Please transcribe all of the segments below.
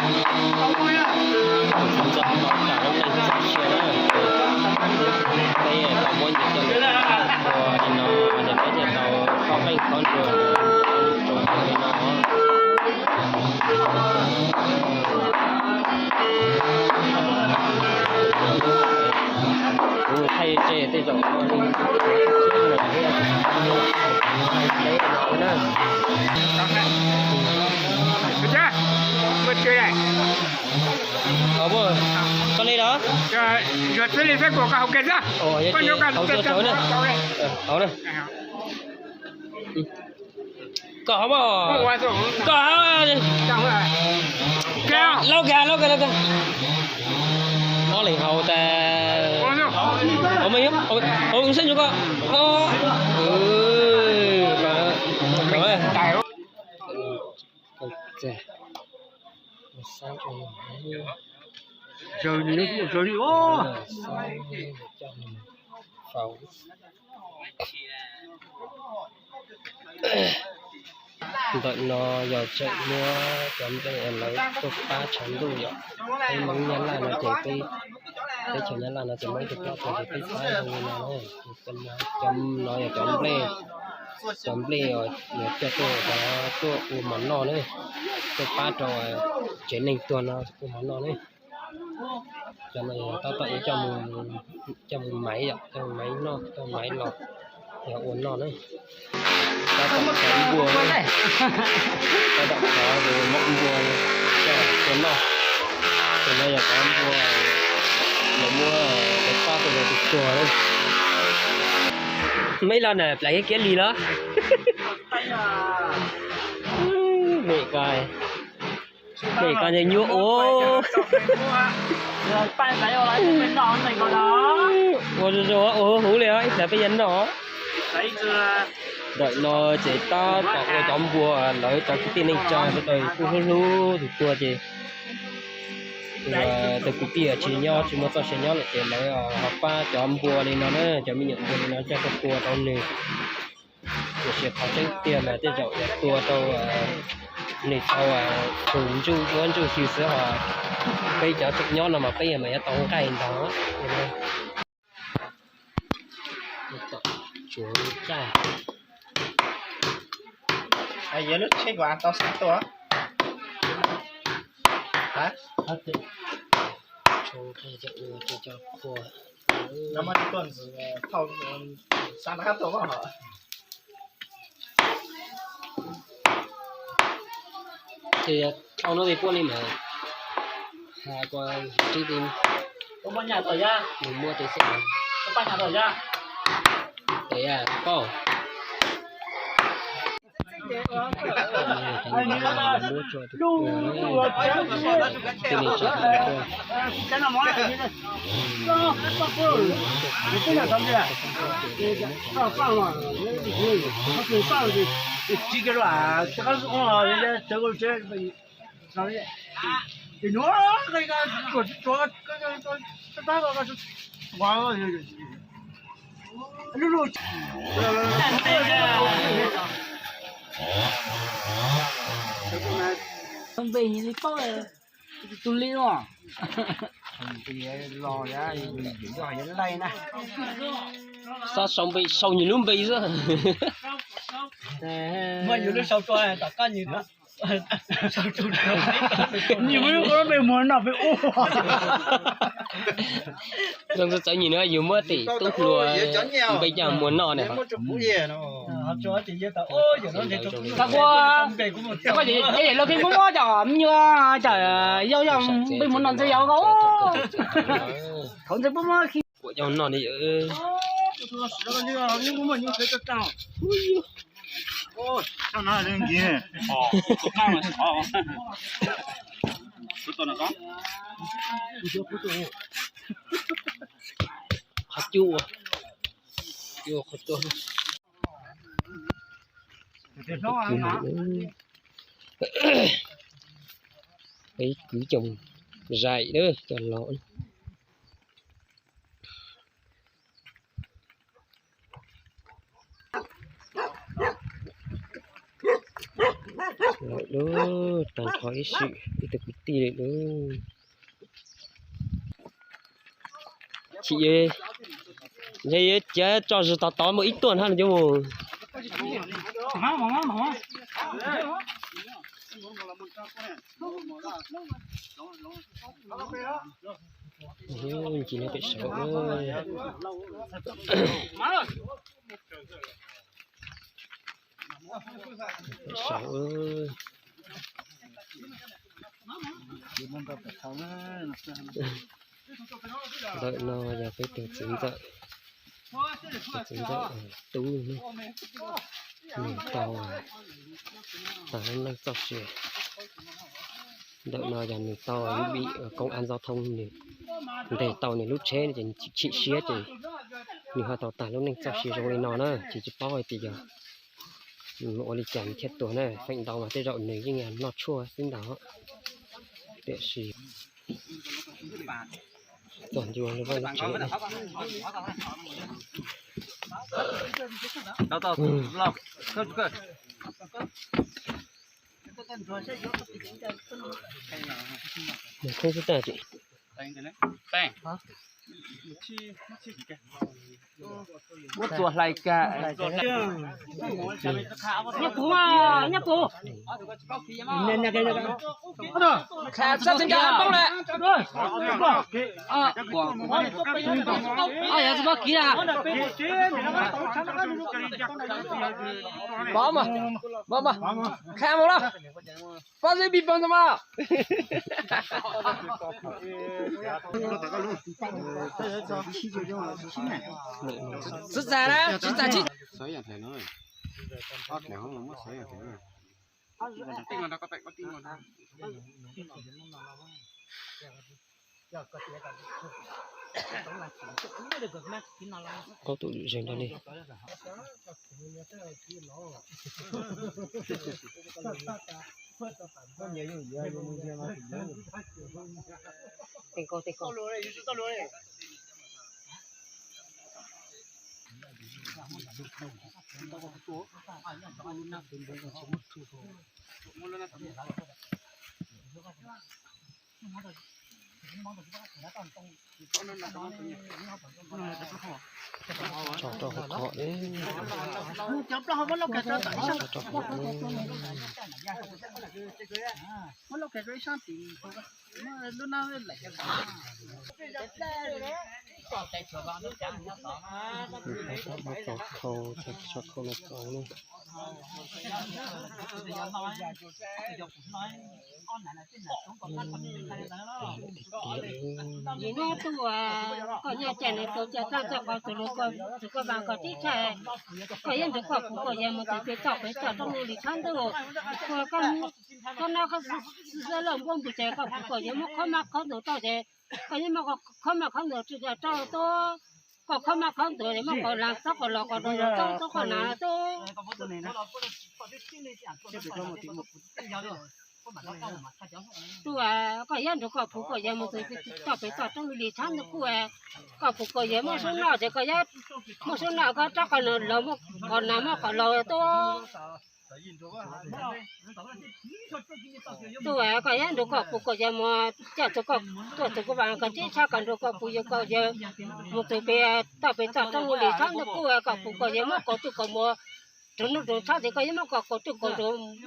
Tus txawj tau tas lub neej txoj sia na, peb tau muab nyiaj coj los ua li no, ces peb thiaj tau khaub qeej khaub nruas rau li no. Kuv thaij tseg tej zaum no li thiab na. Koj li los? Hauv na. Koj hauv, koj hauv. Lauj kiag, lauj kiag, lauj kiag. Ob leeg haus tas. Hauv, sab nyuag koj. Ntawm no yog tseem muab cov nplej lawv tuaj pab tshav ntuj yom. Peb Hmoob Nyab Laj no ces peb, teb chaws Nyab Laj no ces muaj ib tug plaub tug ces peb pab zoo li no na. Cov no yog cov nplej, cov nplej uas coj tuaj, tuaj ua mov noj na, tuaj pab rau tsev neeg tuag no ua mov noj na. Cov no yog tab tom yuav coj mus maiv yom, coj mus maiv noj, coj maiv los yog ua noj na. Tab tom thov npua, tab tom thov mov npua coj ua noj. Tus no yog cov npua lawv muab lawv pab rau lawv tus tuag na. Maiv los na, plais kiab li los. Mem ko, mem ko nyuaj ua. Ua zoo zoo ua huv huv li os, ib pliag peb yuav noj. Ntawm no ces tab tom ua cov npua, lawv cov kwv tij neej tsa sawv daws kuj hlub hlub tus tuag ces tus kwv tij tsis nyob, tsis muaj txoj sia nyob lawm ces lawv ho pab cov npua li no na, cov me nyuam npua li no coj tuaj tua rau nws. Tiam sis qhov tseeb tiag mas tej zaum tua rau nws tau tus ntsuj duab ntsuj hlwb xwb os. Peb cov tseem nyob no mas peb mas yuav tau nqaij ntag. Tsuav nqaij. Yuav lub tsheb kom tau xav tua. Tsuav nqaij coj ua, coj qhua. Ces thauj no tej puab li mas, ha, kua tib ti, nws muab tej xeem, tes pauj. Muab tso tej neeg tsa tuaj. Npe li paub, tus li no. Xav sau npe, sau nyias lub npe xwb. Muaj nyias lub sau rau tom qab nyias. Nyias muaj lub npe muag noj peb ub. Zoo txawv nyias na, yus muab tim tub hluas npe coj muag noj na. Thaum ub, koj ces los peb muab muab cov me nyuam cov yau yog npe muag noj ntxwg yau ko. Thaum ntxwg puab muab khi kuam coj noj li. Qhov cub ua, cub qhov tuaj. Peb kwv cov zais na cov los. Lawm lub tag Thov ib sim ib tug kwv tij li. Chim, yog yuav ciav tso zog tod tod mus ib tuaj hab no cov mus. Ncig no pem saud, pem saud. Ntawm no yog peb tus txiv ntxawm, tus txiv ntxawm tub ne, nws tau tag lub neej txoj sia. Ntawm no yog nws tau lub vim koob av ntxo thoo, nws ntes tau nws lub tsheb ces nws chim siab ces nws ho tau tag lub neej txoj sia zoo li no na. Ces tsis paub hais tias yog nws ua li cas nws thiaj tuag na. Feem ntau mas tej zaum nws yeej noj tshuaj xwb ntag. Tiam sis txog ncua lub vaj lub tsev. Nws khoob xwb tag. Muab txuas hlais kag. Nyob kuv, nyob kuv. Sab tseem nco poob lawm. Yog tsis muab kiv na. Pov mas, pov mas, kha mus los. Pov xwb pis pog ntag mas. Txiv txam na, txiv txam tsis. Ob tug zeeg nrog li. Tso rau hauv qhov, tso rau hauv qhov. Muab tso khau, tso khau no tso na. Vim no tus koj nyiaj cai nws tus cai txaj txoj qau tus lus, tus koj vas koj tib tshaj, koj yeej nrug koj puv koj yawg mus tus pem toj pem toj roob lub li tshab ntuj. Koj noj koj xwb lawm npuab npus ces koj puv koj yawg muab khob mab khob ntuas tau ces koj yeej muab khob mab khob ntuas tsis rau tub. Koj khob mab khob ntuas muab koj las txob koj los koj rau tub tub koj nas tub. Tub, koj yeej nrug koj puv koj yawg mus tus toj pem toj roob lub li tshab ntuj kuj, koj puv koj yawg muab sub noj ces koj yeej muab sub noj koj rab koj nus los muab koj nas muab koj laus tub. Tub, koj yeej nrug koj puv koj yawg mus coj tug koj tuaj tug kuv vas koj tib tshab koj nrug koj puv yawg koj yawg mus tus pem toj pem toj roob lub li tshab ntuj kuj, koj puv koj yawg muab koj twj koj muas rug nuj rug tshab ces koj yeej muab koj koj twj koj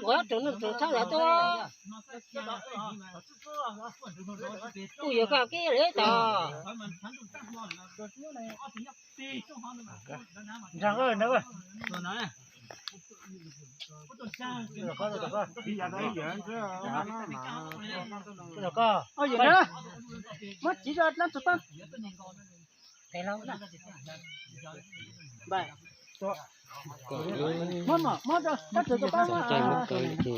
muas rug nuj rug tshab ntawd tub. Kuj yuav koj kiag li tod. Muab txiv rau dlaab tug pab. Muab, muab rau dlaab tug pab. Txiv txawj, txiv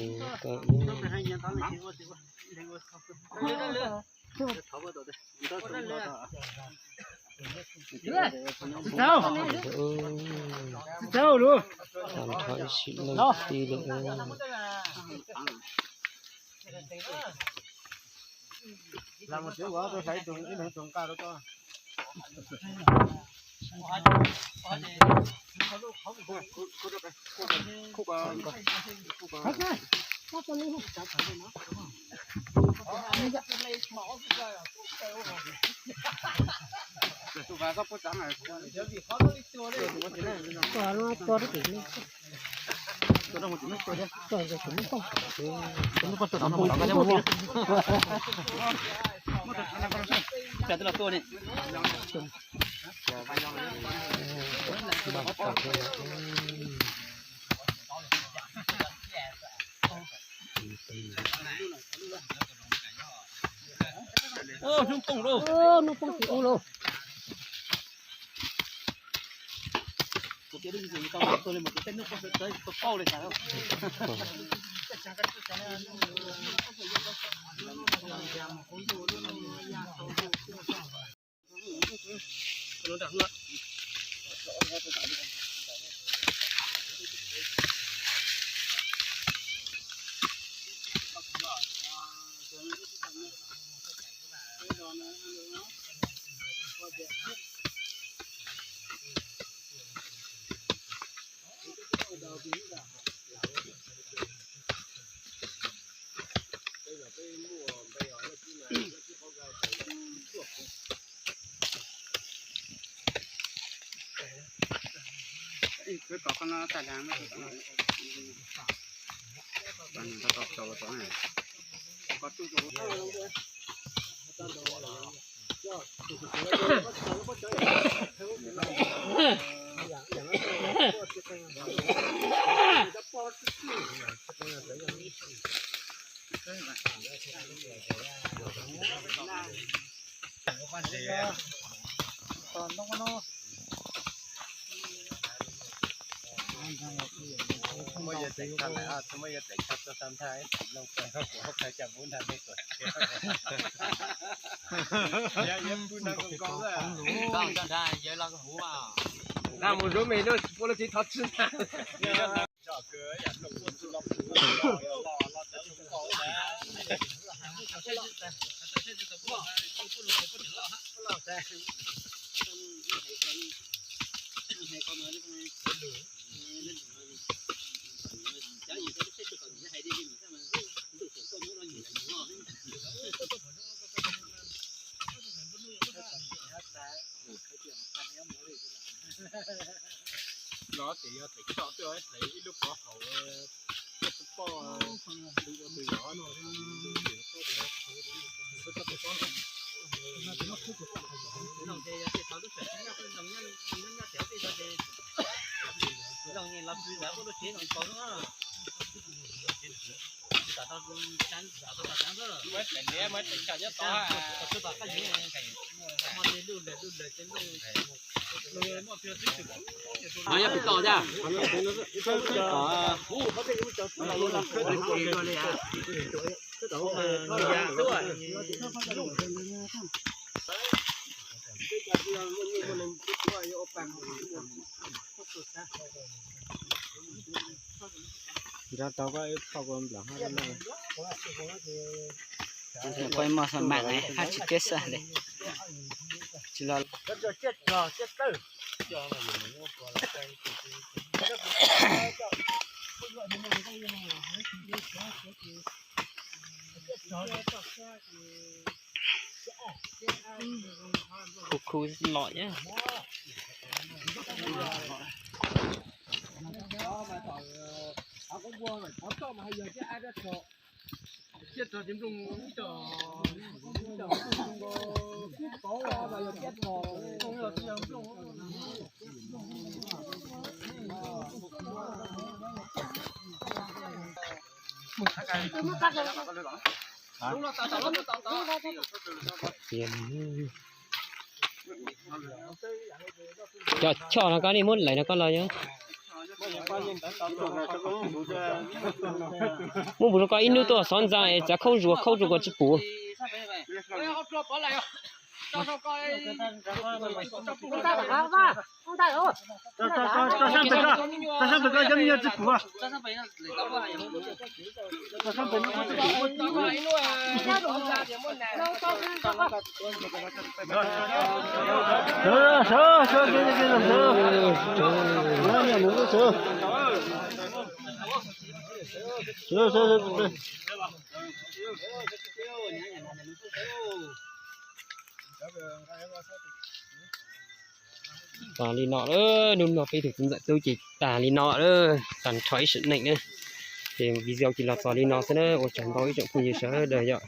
txawj lug. Hnub poob lauj. Muab yawg Teem tso lawm, muab yawg Teem tso tuaj xa nthaj ib sim neej pawg kuv ob phav coj mus nrog nej tuaj tsev. Yawg pw nrog koom koom. Nrog mus zuv me lub, ua lub txiv thov txim ntag. Los ces yog theem tso twb ib lub pov haum, poj tus yov no. No yog pem toj thiab. Nrog tau koj ib phau kua nplam hab. Peb mos xov mam hab tsis tiab xwb li. Tsis los. Khu khu los thiab. Cov choj no koj nej muab lawm no koj los yog. Muab npus rau koj ib hnub tuaj xov ntxa es txav khaub zuag khaub zuag kuas tsis pum. Tas li no, hnub no peb tug txiv ntxawm tub ces tas li no, tag nrho ib sim neej na. Ces video ces los txog li no xwb na, ua tsaug ntau ib tsoom phooj ywg sawv daws yom.